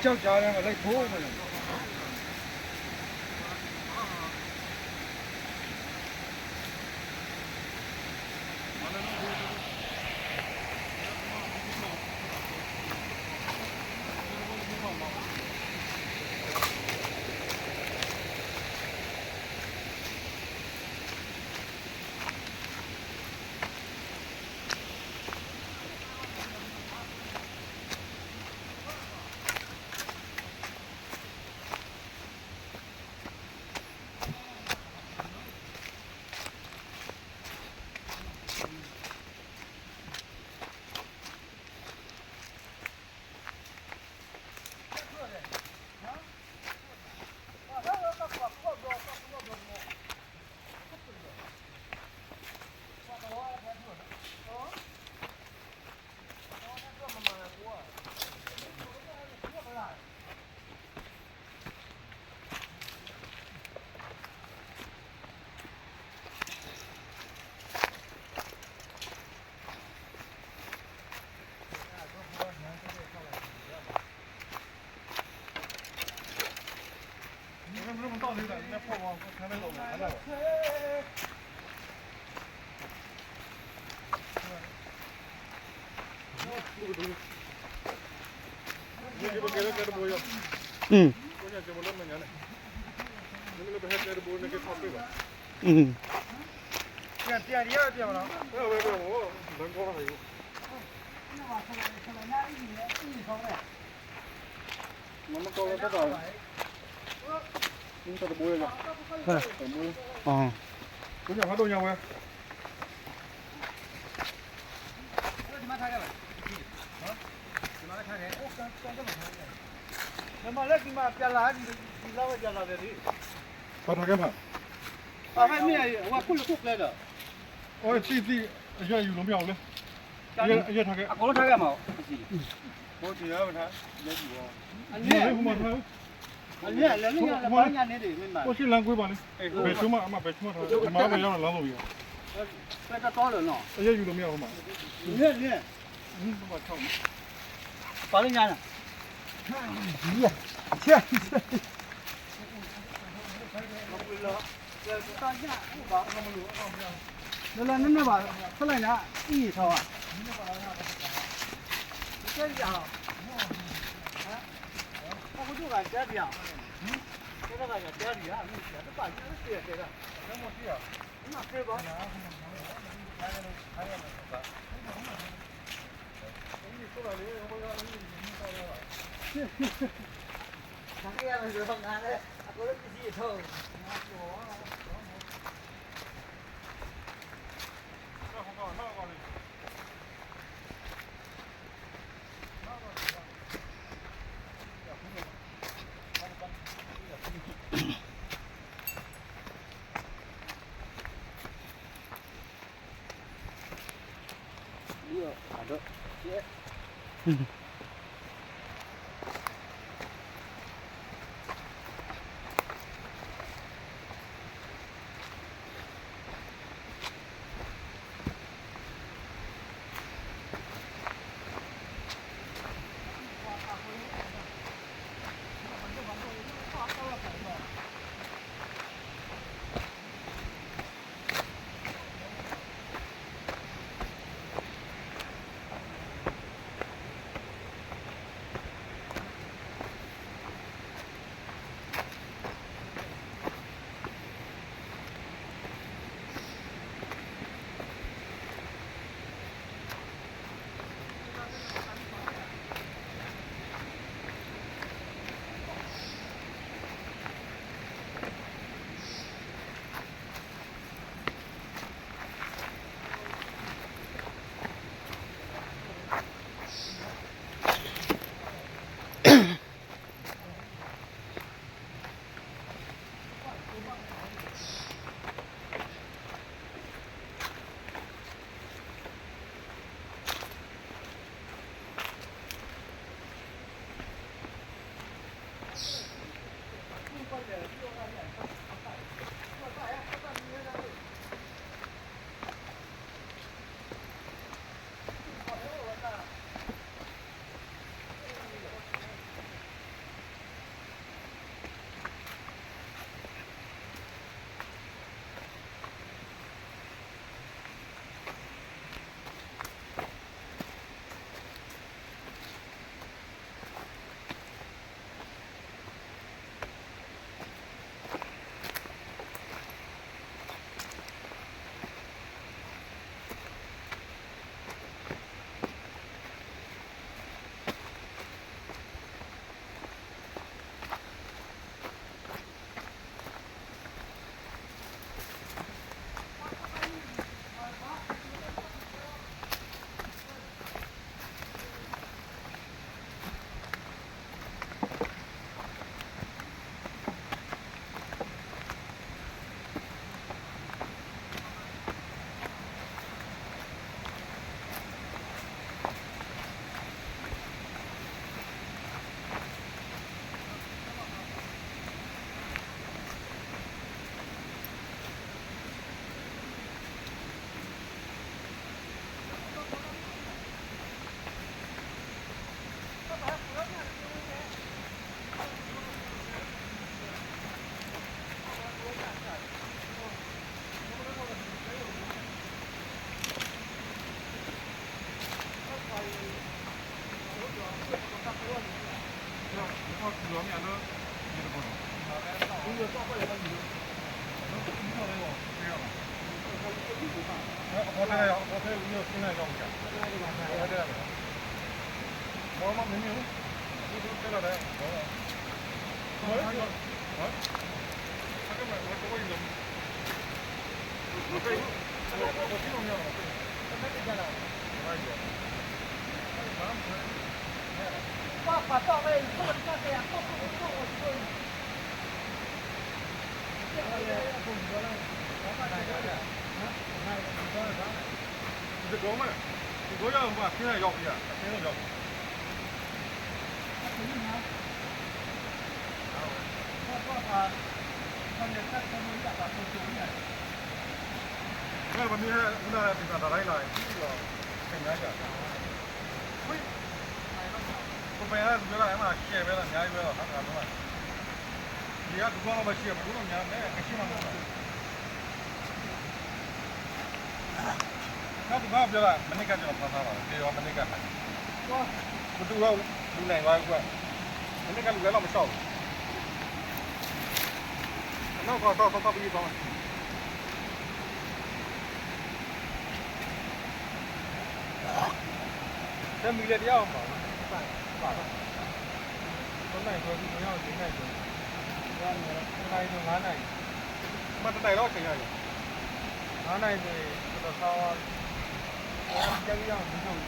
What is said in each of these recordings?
ကြောက်ကြတယ် မလဲဖိမလဲအဝဲမ့ၢ်အဝဲခိၣ်လၢခိၣ်ကျဲဒီး အဝဲသံသံ အယွၤယူၤလီၤမ့ၢ်အီၤလဲ အကလီၤထါကဲမး အိၣ်စံလၢကွ့ဘၣ်လံ ဘဲဆိမး အမၤဘဲဆိမး မၤဘဲယါလီၤလီၤလီၤဝံၤ အယွၤယူၤလီၤမ့ၢ်အီၤမး ပာ်လၢညါန့ၣ် လၢလၢနနဘၣ် ဆလညါ အံၤထီၣ်ဘၣ် ကဲယၤ ပကဒိၣ်ဂၤကဲဒံးဧါ ကဲဒၣ်ဂၤကဲဒံးဧါ မ့ၢ်တပာ်ကဲ ကဲဒၣ် နကဲဘၣ် အီၣ်ခံလီၤမ့ၢ်လၢ မ့ၢ်တဘီနီၤ, အီၣ်ထဲလၢယီၤ အီၣ်ထဲလၢယီၤ အီၣ်ထဲလၢယီၤ အီၣ်ထဲလၢယီၤ အီၣ်ထဲလၢယီၤ မ့ၢ်မ့ၢ် တကီမ့ၢ် တကီယီၤ ပှၤသ့လၢယီၤပယီၤ အသ့လၢယီၤ ပမ့ၢ်ဟဲ မူဒါလၢသ့ၣ်သၣ်တၢ်လၢလၢ ကညါယၤ ပပှၤဟဲ ဝဲလီၤ မ့ၢ်ကဲဝဲလီၤ ညါဝဲလီၤ ဟးဂၤလီၤ ယၤဒုးဘီလီၤ ပဆံး ပဒိၣ်လီၤ မ့ၢ်ကဆံးမးနီၤ တၢ်တဘၣ်ပျီလၢ မန့ၢ်ကါကလီၤဖျါဖျါလီၤ တ့ၢ်အီၤမန့ၢ်ကါဟး ပတူၢ်ဝဲ လူၤနၤဝဲကွၢ် မန့ၢ်ကါလူၤဝဲလီၤမဆှီၣ်ဝဲ အနီၢ်ကီၢ်သီသီသီပယံၤသီ တမံၤလၢတယါအီၤမး တနံၤခွဲ တနံၤခွဲ တနံၤခွဲ တနံၤခွဲ ငါးနံၤ မ့ၢ်တနံၤလီၤ ဆယ်ညါအံၤ ငါးနံၤန့ၣ် ကတဆါဝါ ကဲဝံၤအောင် မီးကျိုး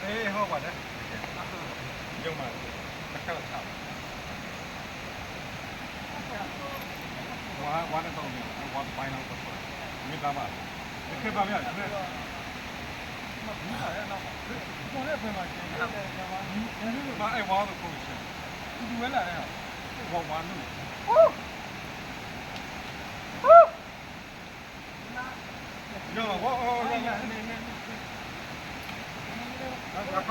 အေး ဟုတ်ပါတယ် ရုံးမှာ တစ်ခါတော့ချပါ ဝါ ဝါနဲ့တော့နေ ဝါတစ်ပိုင်းတော့ မင်းသားပါ တစ်ခါပါဗျာ မဘူးလာတဲ့နောက်မှာ ကိုယ်နဲ့ပဲမှာကျင်းတာ မအဲ့ဝါတော့ကိုယ်ရှင် သူဝဲလာတဲ့ဟာ ဝါ ဝါလို့ ရောဝါ အော် ရော ရော